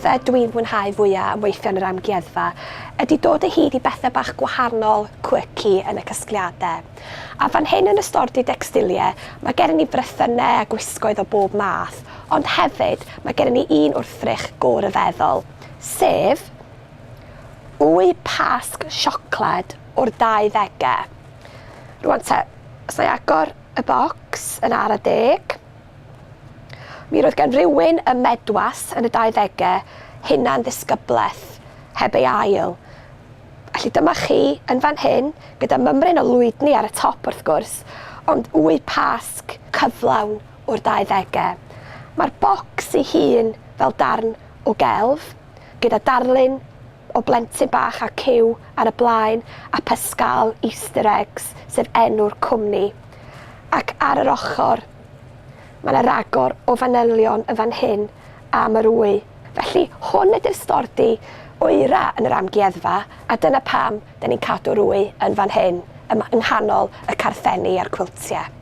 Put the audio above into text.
pethau dwi'n fwynhau fwya am weithio yn yr amgueddfa ydy dod o hyd i bethau bach gwahanol, quirky yn y casgliadau. A fan hyn yn y stordy decstiliau, mae gennym ni frethynnau a gwisgoedd o bob math, ond hefyd mae gennym ni un wrthrych go ryfeddol, sef wy Pasg siocled o'r dauddegau. Rwan te, os na i agor y bocs yn ara deg, Mi roedd gan rywun ym Medwas yn y dauddegau hunan ddisgyblaeth heb ei ail. Felly dyma chi yn fan hyn, gyda mymryn o lwydni ar y top wrth gwrs, ond wy Pasg cyflawn o'r dauddegau. Mae'r bocs ei hun fel darn o gelf, gyda darlun o blentyn bach a cyw ar y blaen a Pascal Easter Eggs, sef enw'r cwmni. Ac ar yr ochr, Mae 'na ragor o fanylion yn fan hyn am yr wy. Felly, hwn ydy'r stordy oera yn yr amgueddfa, a dyna pam 'da ni'n cadw'r wy yn fan hyn, ym yng nghanol y carthenni a'r cwiltiau.